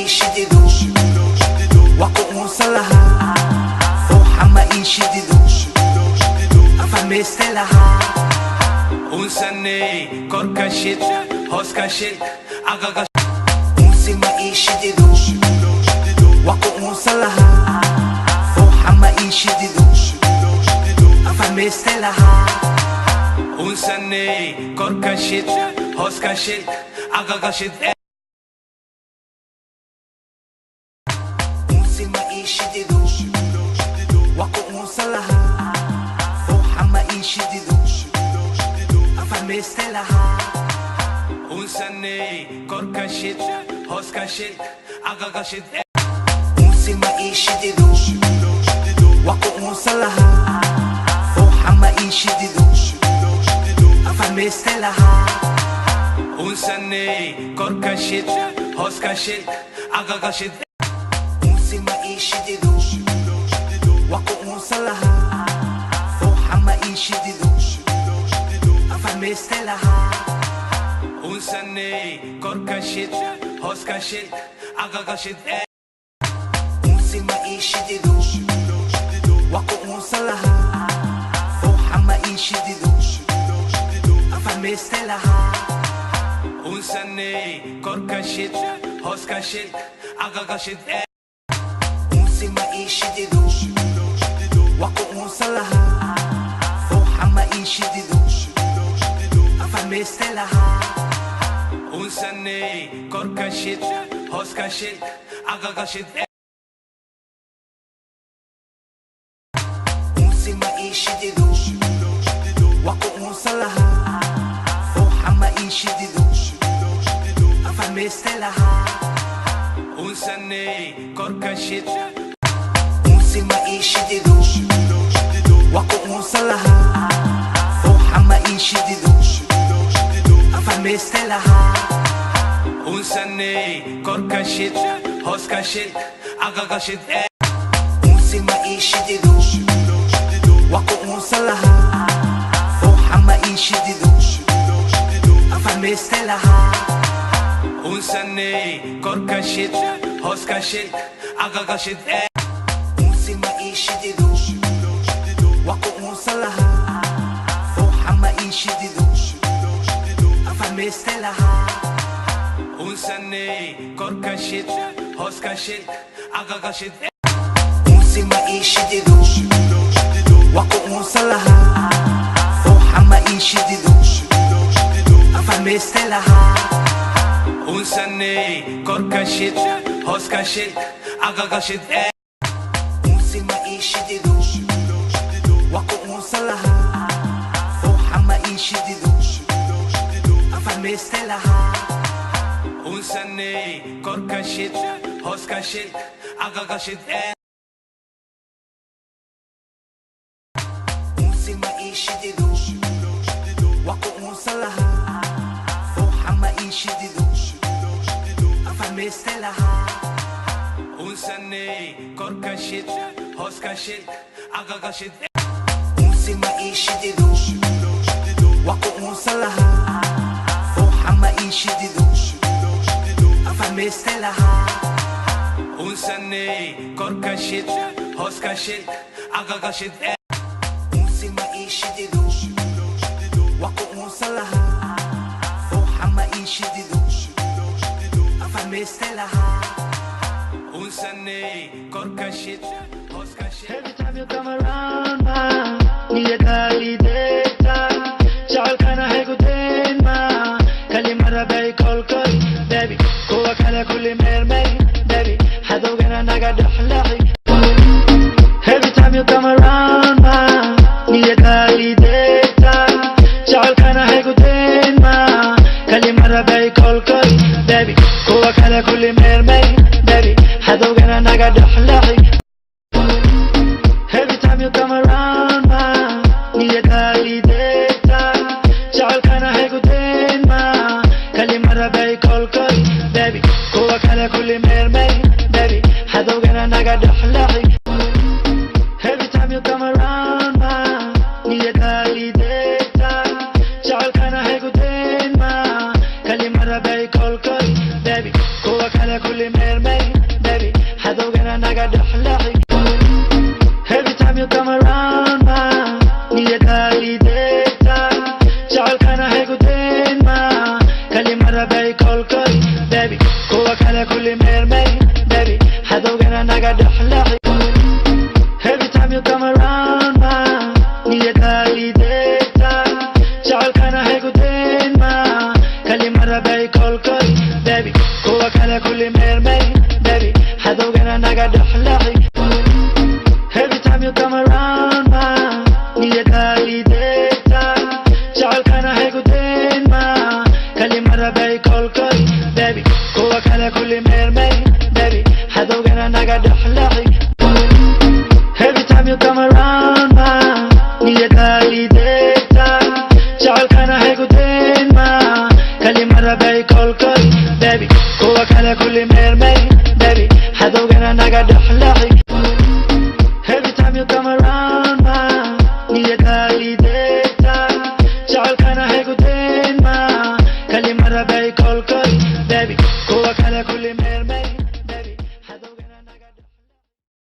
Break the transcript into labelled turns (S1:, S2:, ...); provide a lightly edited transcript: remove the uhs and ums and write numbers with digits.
S1: ii shidido, waa ku uunsan lahaa. Ruuxa ma ii shidido, afahmayste lahaa.
S2: Unsanay korka shid, hoos ka shid, aqaqa.
S1: Unsi ma ii shidido, waa ku uunsan lahaa. Ruuxa ma ii shidido, afahmayste lahaa.
S2: Unsanay korka shid, hoos ka shid, aqaqa shid.
S1: Unsi ma ii shidido, waa ku uunsan lahaa. Ruuxa ma ii shidido, afahmayste lahaa.
S2: Unsanay korka shid, hoos ka shid, aqaqa shid.
S1: Unsi ma ii shidido, waa ku uunsan lahaa. Ruuxa ma ii shidido, afahmayste lahaa.
S2: Unsanay korka shid, hoos ka shid, aqaqa shid.
S1: Unsi ma ii shidido, waa ku uunsan lahaa. Ruuxa ma ii shidido, afahmayste lahaa.
S2: Unsanay korka shid, hoos ka shid, aqaqa shid.
S1: Unsi ma ii shidido, waa ku uunsan lahaa. Ruuxa ma ii shidido, afahmayste lahaa.
S2: Unsanay korka shid, hoos ka shid, aqaqa shid.
S1: Unsi ma ii shidido, waa ku uunsan lahaa. Ruuxa ma ii shidido, afahmayste lahaa.
S2: Unsanay korka shid, hoos ka shid, aqaqa shid.
S1: Unsi ma ii shidido, waa ku uunsan lahaa. Ruuxa ma ii shidido, afahmayste lahaa.
S2: Unsanay korka shid.
S1: Unsi ma ii shidido, waa ku uunsan lahaa. Ruuxa ma ii shidido, afahmayste lahaa.
S2: Unsanay korka shid, hoos ka shid, aqaqa shid.
S1: Unsi ma ii shidido, waa ku uunsan lahaa. Ruuxa ma ii shidido, afahmayste lahaa.
S2: Unsanay korka shid, hoos ka shid, aqaqa shid.
S1: Unsi ma ii shidido, waa ku uunsan lahaa. Ruuxa ma ii shidido, afahmayste lahaa.
S2: Unsanay korka shid, hoos ka shid, aqaqa shid.
S1: Unsi ma ii shidido, waa ku uunsan lahaa. Ruuxa ma ii shidido, afahmayste lahaa.
S2: Unsanay korka shid, hoos ka shid, aqaqa shid.
S1: Unsi ma ii shidido, waa ku uunsan lahaa. Ruuxa ma ii shidido, afahmayste lahaa.
S2: Unsanay korka shid, hoos ka shid, aqaqa shid.
S1: Unsi ma ii shidido, waa ku uunsan lahaa. Ruuxa ma ii shidido, afahmayste lahaa.
S2: Unsanay korka shid, hoos ka shid, aqaqa shid.
S1: Unsi ma ii shidido, waa ku uunsan lahaa. Ruuxa ma ii shidido, afahmayste lahaa.
S2: Unsanay korka shid, hoos ka shid, aqaqa shid.
S1: Unsi ma ii shidido, waa ku uunsan lahaa. Ruuxa ma ii shidido, afahmayste lahaa.
S2: Unsanay korka shid, hoos ka shid.
S3: Every time you come around, ma niyadaydeeta jecelkana haygudayn ma kalimada bay kolkol baby, kuwa kale kulli meelmay baby, hadowgana naga dhexleexi. Every time you come around, ma niyadaydeeta jecelkana haygudayn ma kalimada bay kolkol baby, kuwa kale kulli meelmay baby, hadowgana naga dhexleexi. Every time you come around, ma niyadaydeeta jecelkana haygudayn ma kalimada bay kolkol baby, kuwa kale kulli meelmay baby, hadowgana naga dhexleexi. Every time you come around, ma niyadaydeeta jecelkana haygudayn ma kalimada bay kolkol baby, kuwa kale kulli meelmay. Kuwa kale kulli meelmari, baby, hadowgana naga dhexleexi. Every time you come around, ma niyada ideegta, jecelkana haygu dayn ma kalimada bay kolkoli, baby. Kuwa kale kulli meelmari, baby, hadowgana naga dhexleexi. Every time you come around, ma niyada ideegta, jecelkana haygu dayn ma kalimada bay kolkoli, baby. Kuwa kale kulli meelmari, baby, hadowgana naga dhexleexi.